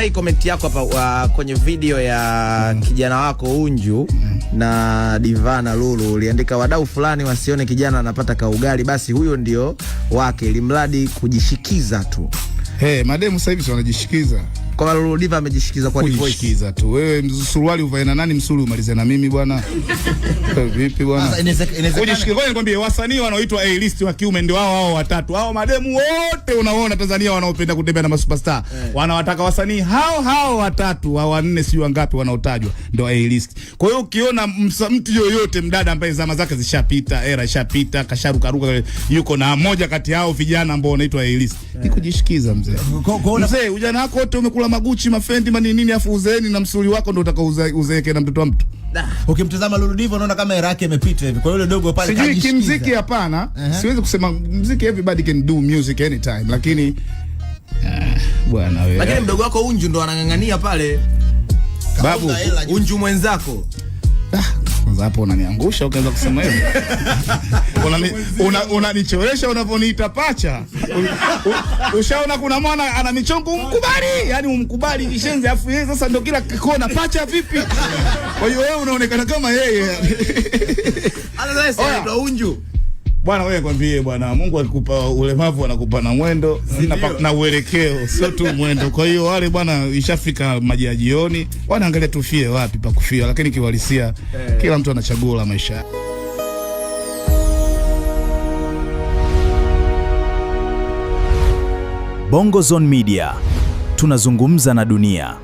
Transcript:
Hii comment yako hapa kwenye video ya kijana wako Unju na Divana Lulu uliandika, wadau fulani wasione kijana anapata kaugali, basi huyo ndio wake, ilimradi kujishikiza tu. Hey, mademu sasa hivi si wanajishikiza. Kwa Lulu Diva amejishikiza kwa Divoice. Kujishikiza tu. Wewe suruali uvae na nani, msuli umalize na mimi bwana. Vipi bwana? Sasa inawezekana Kujishikiza. Ngoja nikwambie, wasanii wanaoitwa A-list wa kiume ndio hao hao watatu. Hao mademu wote unaoona Tanzania wanaopenda kutembea na masuperstar. Wanawataka wasanii hao hao watatu, hao wanne, sio wangapi wanaotajwa ndio A-list. Kwa hiyo ukiona mtu yoyote mdada ambaye zama zake zishapita, era ishapita, kasharukaruka, yuko na moja kati yao vijana ambao wanaitwa A-list. Ni kujishikiza mzee. Mzee, ujana wako wote umekula maguchi, mafendi, manini nini, afu uzeeni na msuli wako ndio utakao uzeeke na mtoto wa mtu. Ukimtazama Lulu Diva unaona kama era yake imepita hivi. Kwa yule dogo pale Sijui kajishikiza. kimziki, hapana. Siwezi kusema mziki, everybody can do music anytime, lakini bwana wewe. Lakini mdogo wako Unju ndo anang'ang'ania pale. Babu, Hela juu. Unju mwenzako. Kwanza hapo unaniangusha ukaanza kusema hivyo. Unanichoresha unavyoniita pacha. Ushaona kuna mwana ana michongo umkubali, yani umkubali kishenzi, afu yeye sasa ndio kila kona pacha vipi? Kwa hiyo wewe unaonekana kama yeye. Sasa Oya. anaitwa Unju. Bwana wewe kwambie bwana, Mungu akikupa ulemavu anakupa na mwendo na uelekeo, sio tu mwendo. Kwa hiyo wale bwana, ishafika maji ya jioni, wanaangalia tufie wapi pa kufia, lakini kiuhalisia kila mtu anachagua la maisha. Bongo Zone Media tunazungumza na dunia.